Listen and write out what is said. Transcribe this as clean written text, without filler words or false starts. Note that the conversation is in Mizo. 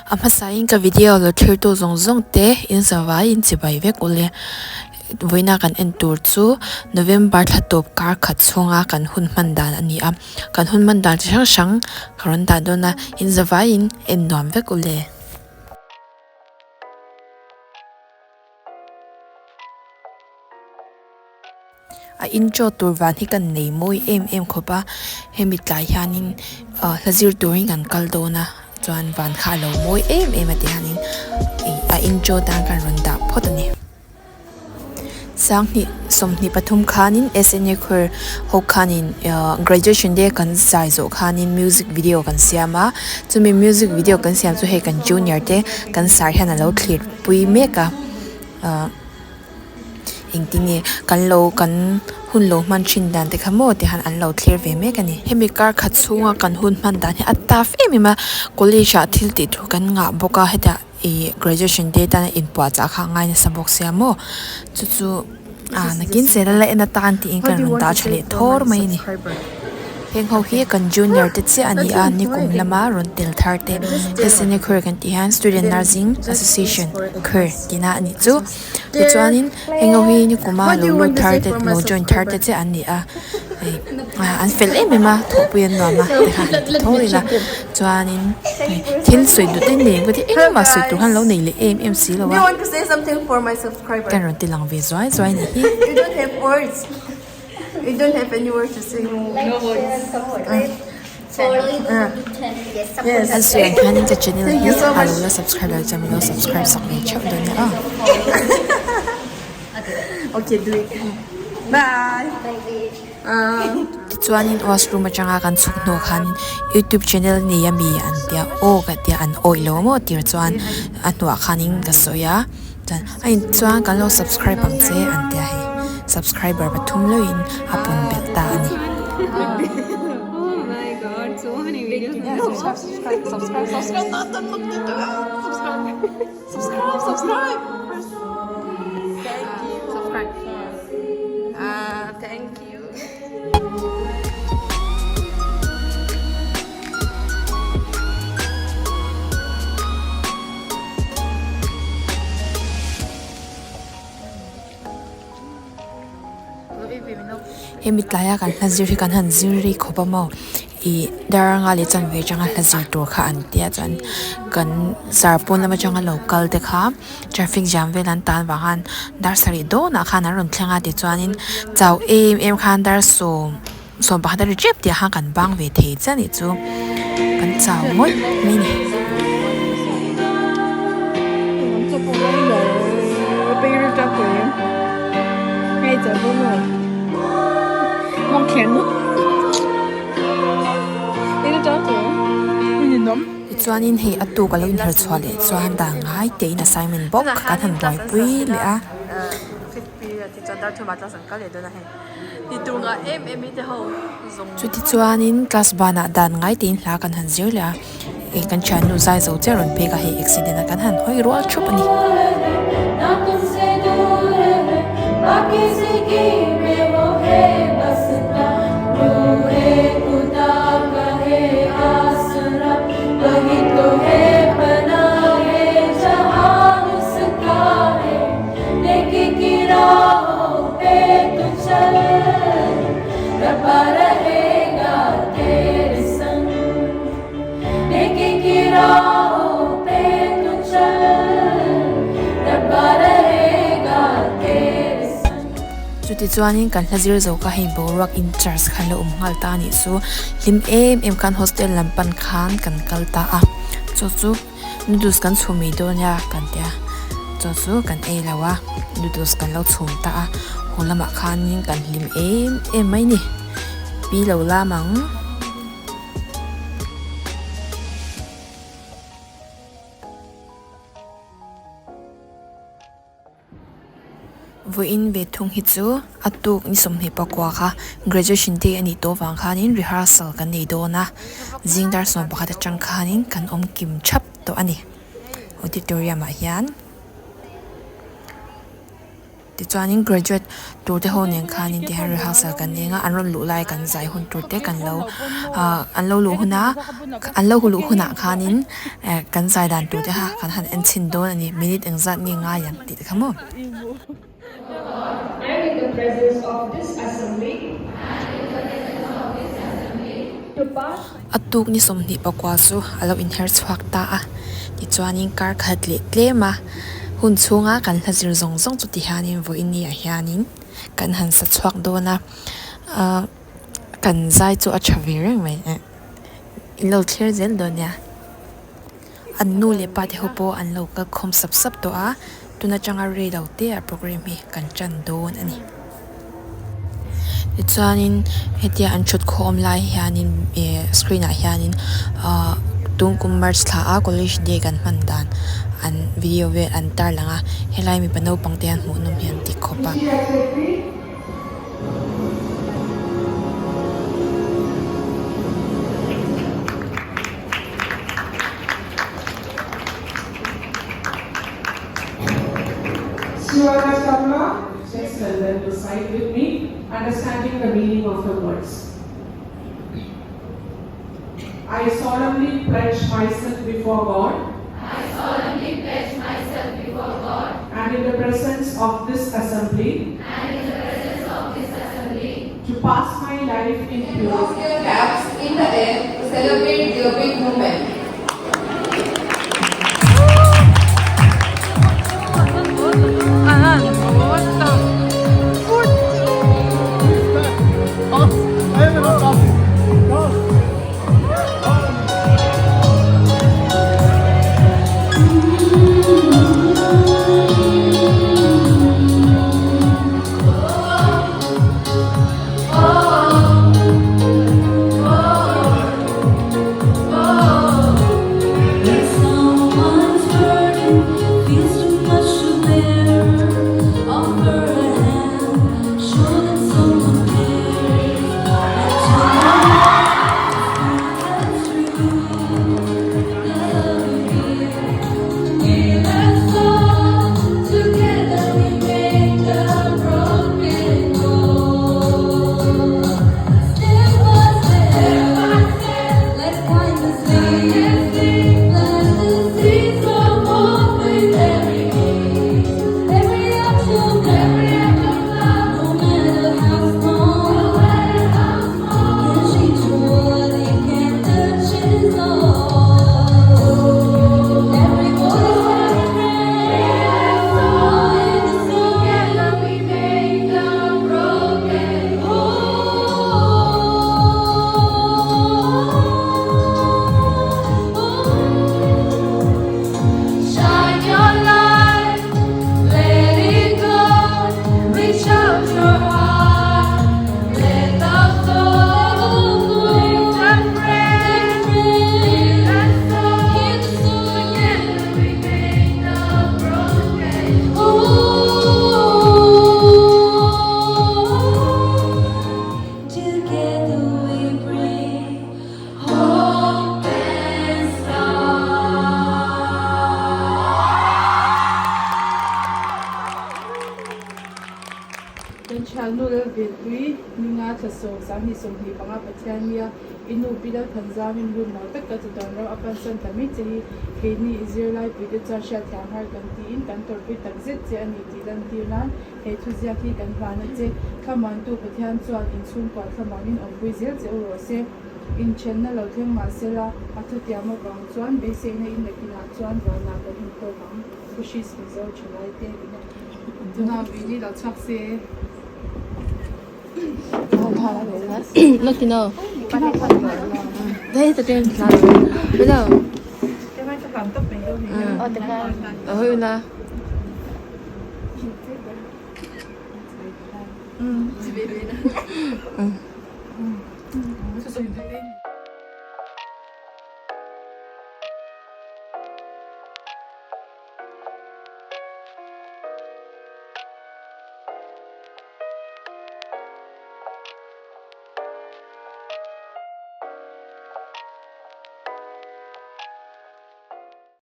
A hmasain ka video lo thlir tu zawng zawng te in zavaiin chibai vek ule. Vawiina kan en tur chu November thla tawp kar khat chhunga kan hun hman dan a ni a. Kan hun hman dan chi hrang hrang ka rawn dah dawn a, in zavaiin en nuam vek ule. A intro tur van hi kan nei mawi em em khawp a hemi tlai hianin ah hla zir turin kan kal dawn a chuan van kha a lo mawi em em a ti hianin ih a intro tan khan rawn dah phawt a ni. Sanghnih 23 khanin S_N_A choir ho khanin ah graduation day kan zai zawh khanin music video kan siam a chumi music video kan siam chu hei kan junior te kan sar hian a lo thlir pui mek a ah. Engtinge kan lo kan hun lo hman thin dan te kha maw ti han an lo thlir ve mek a ni. Hemi kar khat chhunga kan hun hman dan hi a tough em em a, college ah thil tih tur kan ngah bawk a, hetah ih graduation day tana inpuahchah kha a ngai nasa bawk sia maw, chu chu ah nakin zela la en atan tiin kan rawn dah tha leh thawr mai a ni. Heng ho hi kan junior te chiah a ni a, nikum lama rawn tel thar te SNA Choir kan tih hian Student Nursing Association Choir tihna a nih chu. Tichuanin heng ho hi nikuma lo lut thar te lo join thar te chiah an ni a, hei an fel em em a thawhpui an nuam a tikhan han ti tho ila chuanin hei thil sawi duh te nei ang ka ti engmah sawi tur khan lo nei leh em em si lo a kan rawn ti lang ve zuai zuai a nih hi. You don't have any words to say. No words. Yes. An sawi ang hianin ka channel Thank hi you so a much. lo la subscribe lo chuan min lo subscribe sak ve theuh dawn nia aw. Okay, do it. Bye. Tichuanin washroom atanga kan chhuk hnuah khanin youtube channel nei ami an tia aw ka tia an awih lo maw tir chuan a hnuah khanin ka sawi a. Chuan a in chuan kan lo subscribe ang che an tia hei subscriber pathum leuhin a pun belh ta a ni. Hemi tlaia kan hla zir hi kan han zir rei khawp a maw ih dar anga leh chuan ve atanga hla zir tur kha an tia chuan kan zar pawn lam atanga lo kal te kha traffic jam vel an tan vang khan dar sarih dawnah khan an rawn thleng a tichuanin chau em em khan dar 10 pakhat a ri tep tih ah khan kan bang ve thei chiah a nih chu kan chau ngawih mai a ni. Tichuanin hei a tuk a lo inher chhuah leh chuan dan ngai tein assignment bawk kan han buaipui leh a. Chutichuanin class banah dan ngai tein hla kan han zir leh a, ih kan thiannu zai zo chiah rawn pek a hei accident a kan han hawi rual thup a ni. Chutichuanin kan hla zir zo kha hei boruak in charge khan la awm nghal ta a nih chu hlim em em khan hostel lam pan khan kan kal ta a chu chu noodles kan chhum mai dawn nia kan tia chaw chu kan ei lo a noodles kan lo chhum ta a haw lamah khanin kan hlim em em mai a ni pi lo lam ang. Vawiin ve thung hi chu a tuk ni 24 kha graduation day a nih tawh vang khanin rehearsal kan nei dawn a, zing dar 11 atang khanin kan awm kim thap tawh. tawh a ni auditorium ah hian. Tichuanin graduate tur te ho nen khanin ti hian rehearsal kan nei anga an rawn luh lai kan zai hun tur te kan lo ahh an lo luh huna an lo luh hunah khanin eh kan zai dan tur te kha kan han en chhin dawn a ni minute engzat nge ngai ang tih te kha maw. A tuk ni 24 chu a lo inher chhuak ta a, tichuanin kar khat leh tlem a, hun chhunga kan hla zir zawng zawng chu ti hianin vawiin ni ah hianin kan han sa chhuak dawn a, ahh kan zai chu a tha ve reng mai eh in lo thlir zel dawn nia. An nu leh pa te ho pawh an lo kal khawm sap sap tawh a, tun atanga rei lo te ah program hi kan tan dawn a ni. Tichuanin hetia an thut khawm lai hianin eh screen ah hianin ahh tun kum march thla a college day kan hman dan an video vel an tar lang a, helai mipa naupang te hian hmuhnawm hi an ti khawp a. Shiwana Sharma, just tell them to recite with me, understanding the meaning of the words. I solemnly pledge myself before God. I solemnly pledge myself before God. And in the presence of this assembly. And in the presence of this assembly. To pass my life in pure. Toss their caps in the air to celebrate their big moment. Kan thiannu Lalvenpui, Ninga Thlasawm, 2025 Pathiannia i nu Pi Lalthanzamin hun lo tak ka ti dawn ro a pansan ta mai che hi keini i zirlaipuite chuan hriatthiam har kan tiin kan tawrhpui takzet che a ni tih lantir nan He thuziak hi kan hlan a che. Thlamuantu Pathian chuan inchhungkua thlamuanin awmpui zel che u rawh se. Inthenna lo thleng mah sela, a thutiam avang chuan beiseina in nakinah chuan vanah kan intawk ang. Khushis Mizo thalai te ina tuna vini lo chhuak se.